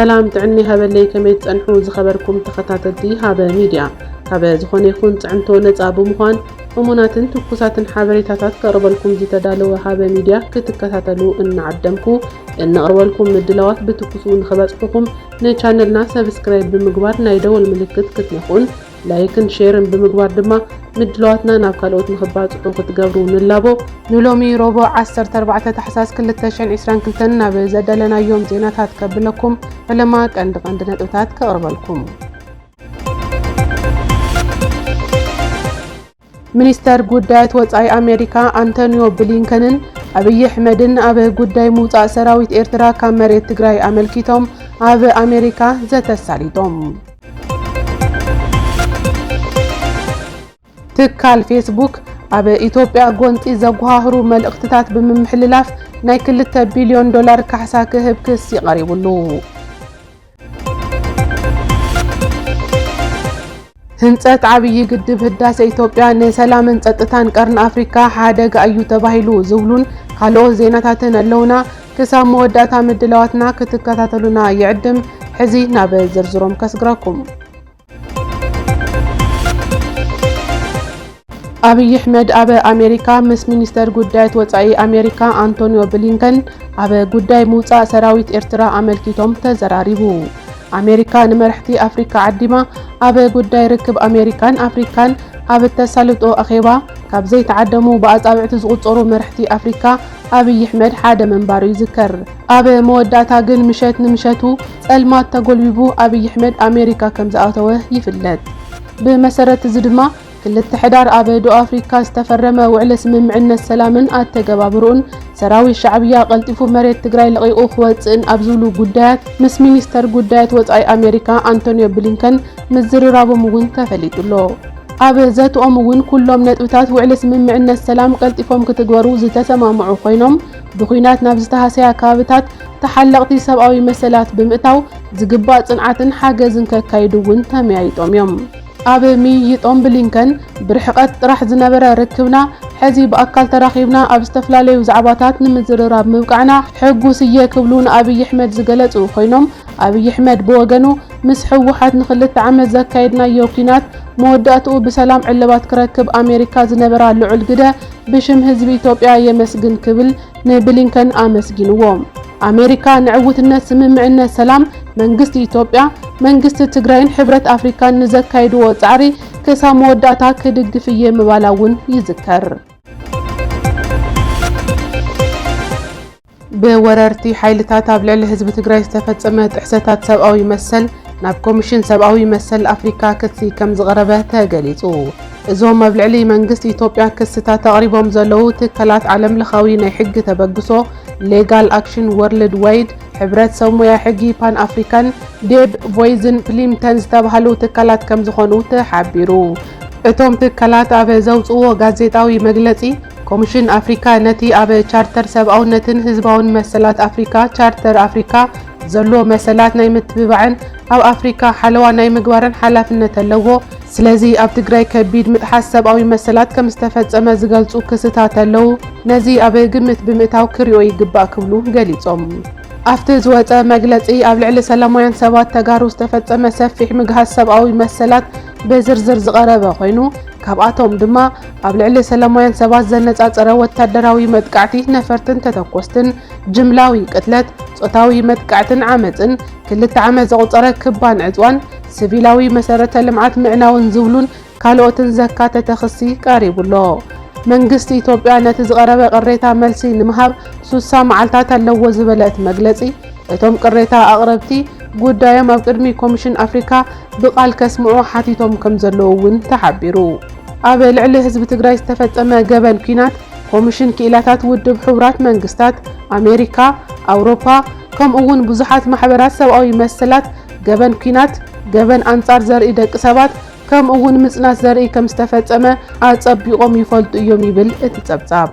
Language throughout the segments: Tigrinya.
ሰላም ጥዕና ይሃበለይ፣ ከመይ ትጸንሑ ዝኸበርኩም ተኸታተልቲ ሃበ ሚድያ? ካብ ዝኾነ ይኹን ጽዕንቶ ነጻ ብምዃን እሙናትን ትኩሳትን ሓበሬታታት ከቕርበልኩም ዝተዳለወ ሃበ ሚድያ ክትከታተሉ እናዓደምኩ፣ እነቕርበልኩም ምድላዋት ብትኩሱ ንኽበጽሑኹም ንቻነልና ሰብስክራይብ ብምግባር ናይ ደወል ምልክት ክትነኽኡን ላይክን ሼርን ብምግባር ድማ ምድላዋትና ናብ ካልኦት ንኽባጽሑ ክትገብሩ ንላቦ። ንሎሚ ረቡዕ ዓሰርተ ኣርባዕተ ታሕሳስ ክልተ ሽሕን ዕስራን ክልተን ናብ ዘዳለናዮም ዜናታት ከብለኩም ፈለማ ቀንዲ ቀንዲ ነጥብታት ከቕርበልኩም። ሚኒስተር ጉዳያት ወጻኢ ኣሜሪካ ኣንቶኒዮ ብሊንከንን ኣብይ ኣሕመድን ኣብ ጉዳይ ምውጻእ ሰራዊት ኤርትራ ካብ መሬት ትግራይ ኣመልኪቶም ኣብ ኣሜሪካ ዘተሳሊጦም። ትካል ፌስቡክ ኣብ ኢትዮጵያ ጎንጺ ዘጓሃህሩ መልእኽትታት ብምምሕልላፍ ናይ ክልተ ቢልዮን ዶላር ካሕሳ ክህብ ክሲ ቀሪቡሉ። ህንጸት ዓብዪ ግድብ ህዳሴ ኢትዮጵያ ንሰላምን ጸጥታን ቀርኒ ኣፍሪካ ሓደጋ እዩ ተባሂሉ ዝብሉን ካልኦት ዜናታትን ኣለውና። ክሳብ መወዳእታ ምድላዋትና ክትከታተሉና ይዕድም። ሕዚ ናብ ዝርዝሮም ከስግረኩም። ኣብይ ኣሕመድ ኣብ ኣሜሪካ ምስ ሚኒስተር ጉዳያት ወጻኢ ኣሜሪካ ኣንቶኒዮ ብሊንከን ኣብ ጉዳይ ምውጻእ ሰራዊት ኤርትራ ኣመልኪቶም ተዘራሪቡ። ኣሜሪካ ንመራሕቲ ኣፍሪካ ዓዲማ ኣብ ጉዳይ ርክብ ኣሜሪካን ኣፍሪካን ኣብ እተሳልጦ ኣኼባ ካብ ዘይተዓደሙ ብኣጻብዕቲ ዝቑጸሩ መራሕቲ ኣፍሪካ ኣብይ ኣሕመድ ሓደ ምንባሩ ይዝከር። ኣብ መወዳእታ ግን ምሸት ንምሸቱ ጸልማት ተጎልቢቡ ኣብይ ኣሕመድ ኣሜሪካ ከም ዝኣተወ ይፍለጥ። ብመሰረት እዚ ድማ ክልተ ሕዳር ኣብ ደቡብ ኣፍሪካ ዝተፈረመ ውዕሊ ስምምዕነት ሰላምን ኣተገባብርኡን ሰራዊት ሻዕብያ ቀልጢፉ መሬት ትግራይ ለቒቑ ክወፅእን ኣብ ዝብሉ ጉዳያት ምስ ሚኒስተር ጉዳያት ወፃኢ ኣሜሪካ ኣንቶኒዮ ብሊንከን ምዝርራቦም እውን ተፈሊጡ ኣሎ። ኣብ ዘትኦም እውን ኩሎም ነጥብታት ውዕሊ ስምምዕነት ሰላም ቀልጢፎም ክትግበሩ ዝተሰማምዑ ኮይኖም ብኹናት ናብ ዝተሃሰያ ከባብታት ተሓለቕቲ ሰብኣዊ መሰላት ብምእታው ዝግባእ ፅንዓትን ሓገዝን ከካይዱ እውን ተመያይጦም እዮም። ኣብ ምይይጦም ብሊንከን ብርሕቐት ጥራሕ ዝነበረ ርክብና ሕዚ ብኣካል ተራኺብና ኣብ ዝተፈላለዩ ዛዕባታት ንምዝርራብ ምብቃዕና ሕጉስ እየ ክብሉ ንኣብይ ኣሕመድ ዝገለፁ ኮይኖም ኣብይ ኣሕመድ ብወገኑ ምስ ህወሓት ንክልተ ዓመት ዘካየድናዮ ኲናት መወዳእትኡ ብሰላም ዕልባት ክረክብ ኣሜሪካ ዝነበራ ልዑል ግደ ብሽም ህዝቢ ኢትዮጵያ የመስግን ክብል ንብሊንከን ኣመስጊንዎ። ኣሜሪካ ንዕውትነት ስምምዕነት ሰላም መንግስቲ ኢትዮጵያ፣ መንግስቲ ትግራይን ሕብረት ኣፍሪካን ንዘካይድዎ ፃዕሪ ክሳብ መወዳእታ ክድግፍ እየ ምባላ እውን ይዝከር። ብወረርቲ ሓይልታት ኣብ ልዕሊ ህዝቢ ትግራይ ዝተፈጸመ ጥሕሰታት ሰብኣዊ መሰል ናብ ኮሚሽን ሰብኣዊ መሰል ኣፍሪካ ክሲ ከም ዝቐረበ ተገሊጹ። እዞም ኣብ ልዕሊ መንግስቲ ኢትዮጵያ ክስታት ኣቕሪቦም ዘለዉ ትካላት ዓለም ለኻዊ ናይ ሕጊ ተበግሶ ሌጋል ኣክሽን ወርልድ ዋይድ፣ ሕብረት ሰብ ሞያ ሕጊ ፓን ኣፍሪካን ዴብ ቮይዝን ፕሊምተን ዝተባህሉ ትካላት ከም ዝኾኑ ተሓቢሩ። እቶም ትካላት ኣብ ዘውፅዎ ጋዜጣዊ መግለፂ፣ ኮሚሽን ኣፍሪካ ነቲ ኣብ ቻርተር ሰብኣውነትን ህዝባውን መሰላት ኣፍሪካ፣ ቻርተር ኣፍሪካ፣ ዘሎ መሰላት ናይ ምትብባዕን ኣብ ኣፍሪካ ሓለዋ ናይ ምግባርን ሓላፍነት ኣለዎ። ስለዚ ኣብ ትግራይ ከቢድ ምጥሓስ ሰብኣዊ መሰላት ከም ዝተፈጸመ ዝገልጹ ክስታት ኣለዉ። ነዚ ኣብ ግምት ብምእታው ክሪኦ ይግባእ ክብሉ ገሊጾም። ኣብቲ ዝወጸ መግለጺ ኣብ ልዕሊ ሰላማውያን ሰባት ተጋሩ ዝተፈጸመ ሰፊሕ ምግሃስ ሰብኣዊ መሰላት ብዝርዝር ዝቐረበ ኮይኑ፣ ካብኣቶም ድማ ኣብ ልዕሊ ሰላማውያን ሰባት ዘነጻጸረ ወታደራዊ መጥቃዕቲ ነፈርትን ተተኮስትን፣ ጅምላዊ ቅትለት፣ ጾታዊ መጥቃዕትን ዓመጽን፣ ክልተ ዓመት ዘቑጸረ ክባን ዕጽዋን፣ ሲቪላዊ መሰረተ ልምዓት ምዕናውን ዝብሉን ካልኦትን ዘካተተ ክሲ ቀሪቡ ኣሎ። መንግስቲ ኢትዮጵያ ነቲ ዝቐረበ ቅሬታ መልሲ ንምሃብ ሱሳ መዓልታት ኣለዎ ዝበለ እቲ መግለጺ፣ እቶም ቅሬታ ኣቕረብቲ ጉዳዮም ኣብ ቅድሚ ኮሚሽን ኣፍሪካ ብቓል ከስምዑ ሓቲቶም ከም ዘለዉ እውን ተሓቢሩ። ኣብ ልዕሊ ህዝቢ ትግራይ ዝተፈጸመ ገበን ኲናት ኮሚሽን ክኢላታት ውድብ ሕቡራት መንግስታት፣ ኣሜሪካ፣ ኣውሮፓ፣ ከምኡ እውን ብዙሓት ማሕበራት ሰብኣዊ መሰላት ገበን ኲናት፣ ገበን ኣንጻር ዘርኢ ደቂ ሰባት፣ ከምኡ እውን ምጽናት ዘርኢ ከም ዝተፈጸመ ኣጸቢቖም ይፈልጡ እዮም ይብል እቲ ጸብጻብ።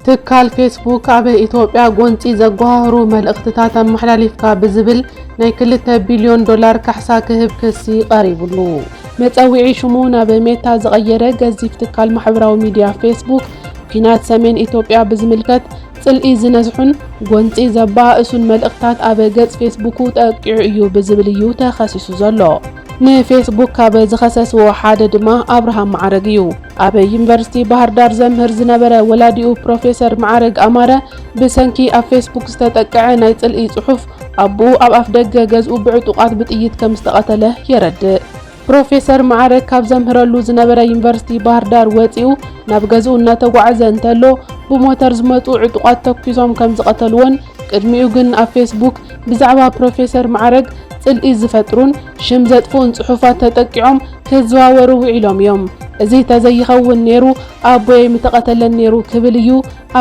ትካል ፌስቡክ ኣብ ኢትዮጵያ ጎንጺ ዘጓሃህሩ መልእኽትታት ኣመሓላሊፍካ ብዝብል ናይ ክልተ ቢልዮን ዶላር ካሕሳ ክህብ ክሲ ቀሪቡሉ። መጸውዒ ሽሙ ናብ ሜታ ዝቐየረ ገዚፍ ትካል ማሕበራዊ ሚድያ ፌስቡክ፣ ኲናት ሰሜን ኢትዮጵያ ብዝምልከት ጽልኢ ዝነዝሑን ጎንጺ ዘባእሱን መልእኽታት ኣብ ገጽ ፌስቡኩ ጠቂዑ እዩ ብዝብል እዩ ተኸሲሱ ዘሎ። ንፌስቡክ ካብ ዝኸሰስዎ ሓደ ድማ ኣብርሃም መዓረግ እዩ። ኣብ ዩኒቨርሲቲ ባህር ዳር ዘምህር ዝነበረ ወላዲኡ ፕሮፌሰር መዓረግ ኣማረ ብሰንኪ ኣብ ፌስቡክ ዝተጠቅዐ ናይ ጽልኢ ጽሑፍ ኣቦኡ ኣብ ኣፍ ደገ ገዝኡ ብዕጡቓት ብጥይት ከም ዝተቐተለ የረድእ። ፕሮፌሰር መዓረግ ካብ ዘምህረሉ ዝነበረ ዩኒቨርሲቲ ባህር ዳር ወጺኡ ናብ ገዝኡ እናተጓዓዘ እንተሎ ብሞተር ዝመጹ ዕጡቓት ተኩሶም ከም ዝቐተልዎን ቅድሚኡ ግን ኣብ ፌስቡክ ብዛዕባ ፕሮፌሰር መዓረግ ጽልኢ ዝፈጥሩን ሽም ዘጥፍኡን ጽሑፋት ተጠቂዖም ክዘዋወሩ ውዒሎም እዮም። እዚ ተዘይኸውን ነይሩ ኣቦየይ ምተቐተለን ነይሩ ክብል እዩ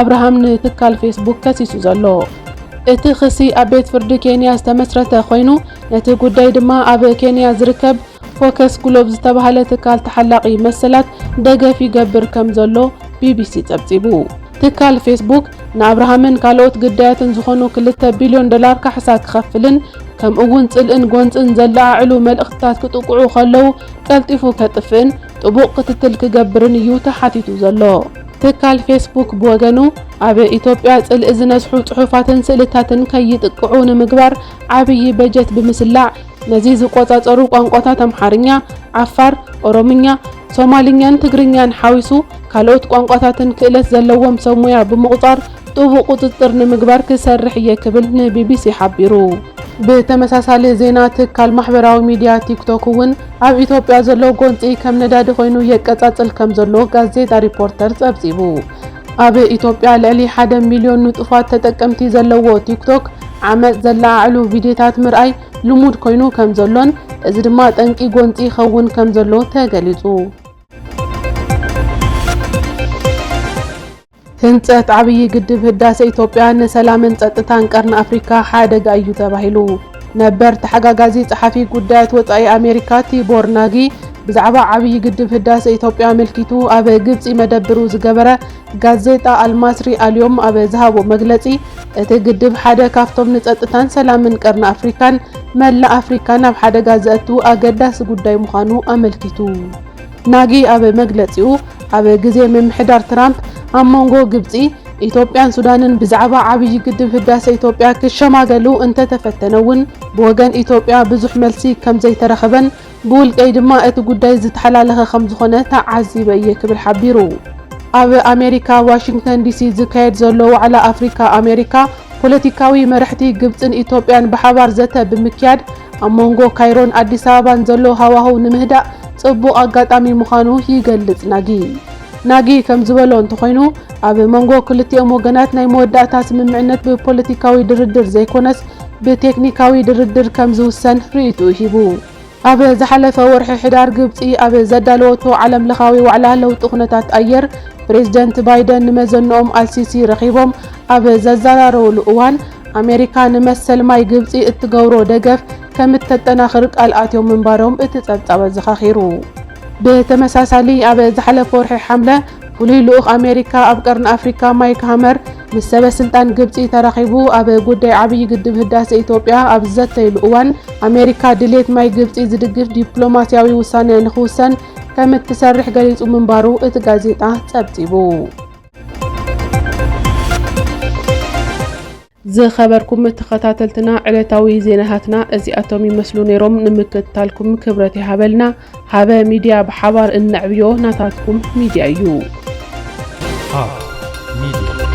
ኣብርሃም ንትካል ፌስቡክ ከሲሱ ዘሎ። እቲ ክሲ ኣብ ቤት ፍርዲ ኬንያ ዝተመስረተ ኮይኑ ነቲ ጉዳይ ድማ ኣብ ኬንያ ዝርከብ ፎከስ ግሎብ ዝተባህለ ትካል ተሓላቒ መሰላት ደገፍ ይገብር ከም ዘሎ ቢቢሲ ጸብጺቡ። ትካል ፌስቡክ ንኣብርሃምን ካልኦት ግዳያትን ዝኾኑ ክልተ ቢልዮን ዶላር ካሕሳ ክኸፍልን ከምኡ እውን ጽልእን ጎንጽን ዘለዓዕሉ መልእኽትታት ክጥቅዑ ከለዉ ቀልጢፉ ከጥፍእን ጥቡቕ ክትትል ክገብርን እዩ ተሓቲቱ ዘሎ። ትካል ፌስቡክ ብወገኑ ኣብ ኢትዮጵያ ጽልኢ ዝነዝሑ ጽሑፋትን ስእልታትን ከይጥቅዑ ንምግባር ዓብዪ በጀት ብምስላዕ ነዚ ዝቆጻጸሩ ቋንቋታት ኣምሓርኛ፣ ዓፋር፣ ኦሮምኛ፣ ሶማልኛን ትግርኛን ሓዊሱ ካልኦት ቋንቋታትን ክእለት ዘለዎም ሰብ ሞያ ብምቑጻር ጥቡቕ ቁጽጽር ንምግባር ክሰርሕ እየ ክብል ንቢቢሲ ሓቢሩ። ብተመሳሳሊ ዜና ትካል ማሕበራዊ ሚድያ ቲክቶክ እውን ኣብ ኢትዮጵያ ዘሎ ጎንጺ ከም ነዳዲ ኮይኑ የቀጻጽል ከም ዘሎ ጋዜጣ ሪፖርተር ጸብጺቡ። ኣብ ኢትዮጵያ ልዕሊ ሓደ ሚልዮን ንጡፋት ተጠቀምቲ ዘለዎ ቲክቶክ ዓመጽ ዘለዓዕሉ ቪድዮታት ምርኣይ ልሙድ ኮይኑ ከም ዘሎን እዚ ድማ ጠንቂ ጎንጺ ይኸውን ከም ዘሎ ተገሊጹ። ህንጸት ዓብዪ ግድብ ህዳሰ ኢትዮጵያ ንሰላምን ጸጥታን ቀርኒ ኣፍሪካ ሓደጋ እዩ ተባሂሉ። ነበር ተሓጋጋዚ ጸሓፊ ጉዳያት ወጻኢ ኣሜሪካ ቲቦር ናጊ ብዛዕባ ዓብዪ ግድብ ህዳሰ ኢትዮጵያ ኣመልኪቱ ኣብ ግብጺ መደብሩ ዝገበረ ጋዜጣ ኣልማስሪ ኣልዮም ኣብ ዝሃቦ መግለጺ፣ እቲ ግድብ ሓደ ካብቶም ንጸጥታን ሰላምን ቀርኒ ኣፍሪካን መላእ ኣፍሪካን ኣብ ሓደጋ ዘእቱ ኣገዳሲ ጉዳይ ምዃኑ ኣመልኪቱ። ናጊ ኣብ መግለጺኡ፣ ኣብ ግዜ ምምሕዳር ትራምፕ ኣብ መንጎ ግብጺ፣ ኢትዮጵያን ሱዳንን ብዛዕባ ዓብዪ ግድብ ህዳሰ ኢትዮጵያ ክሸማገሉ እንተተፈተነ እውን ብወገን ኢትዮጵያ ብዙሕ መልሲ ከም ዘይተረኸበን ብውልቀይ ድማ እቲ ጉዳይ ዝተሓላለኸ ከም ዝኾነ ተዓዚበ እየ ክብል ሓቢሩ። ኣብ ኣሜሪካ ዋሽንግተን ዲሲ ዝካየድ ዘሎ ዋዕላ ኣፍሪካ ኣሜሪካ ፖለቲካዊ መራሕቲ ግብጽን ኢትዮጵያን ብሓባር ዘተ ብምክያድ ኣብ መንጎ ካይሮን ኣዲስ ኣበባን ዘሎ ሃዋህው ንምህዳእ ጽቡቕ ኣጋጣሚ ምዃኑ ይገልጽ ናጊ። ናጊ ከም ዝበሎ እንተኾይኑ ኣብ መንጎ ክልቲኦም ወገናት ናይ መወዳእታ ስምምዕነት ብፖለቲካዊ ድርድር ዘይኮነስ ብቴክኒካዊ ድርድር ከም ዝውሰን ርእይትኡ ሂቡ። ኣብ ዝሓለፈ ወርሒ ሕዳር ግብጺ ኣብ ዘዳለወቶ ዓለም ለኻዊ ዋዕላ ለውጢ ኩነታት ኣየር ፕሬዝደንት ባይደን ንመዘንኦም ኣልሲሲ ረኺቦም ኣብ ዘዘራረብሉ እዋን ኣሜሪካ ንመሰል ማይ ግብጺ እትገብሮ ደገፍ ከም እተጠናኽር ቃል ኣትዮም ምንባሮም እቲ ጸብጻብ ኣዘኻኺሩ። ብተመሳሳሊ ኣብ ዝሓለፈ ወርሒ ሓምለ ፍሉይ ልኡኽ ኣሜሪካ ኣብ ቀርኒ ኣፍሪካ ማይክ ሃመር ምስ ሰበ ስልጣን ግብጺ ተራኺቡ ኣብ ጉዳይ ዓብዪ ግድብ ህዳሰ ኢትዮጵያ ኣብ ዝዘተይሉ እዋን ኣሜሪካ ድሌት ማይ ግብጺ ዝድግፍ ዲፕሎማስያዊ ውሳነ ንኽውሰን ከም እትሰርሕ ገሊጹ ምንባሩ እቲ ጋዜጣ ጸብጺቡ። ዝኸበርኩም ተኸታተልትና ዕለታዊ ዜናታትና እዚኣቶም ይመስሉ ነይሮም። ንምክትታልኩም ክብረት ይሃበልና። ሃበ ሚድያ ብሓባር እነዕብዮ ናታትኩም ሚድያ እዩ። ሃብ ሚድያ።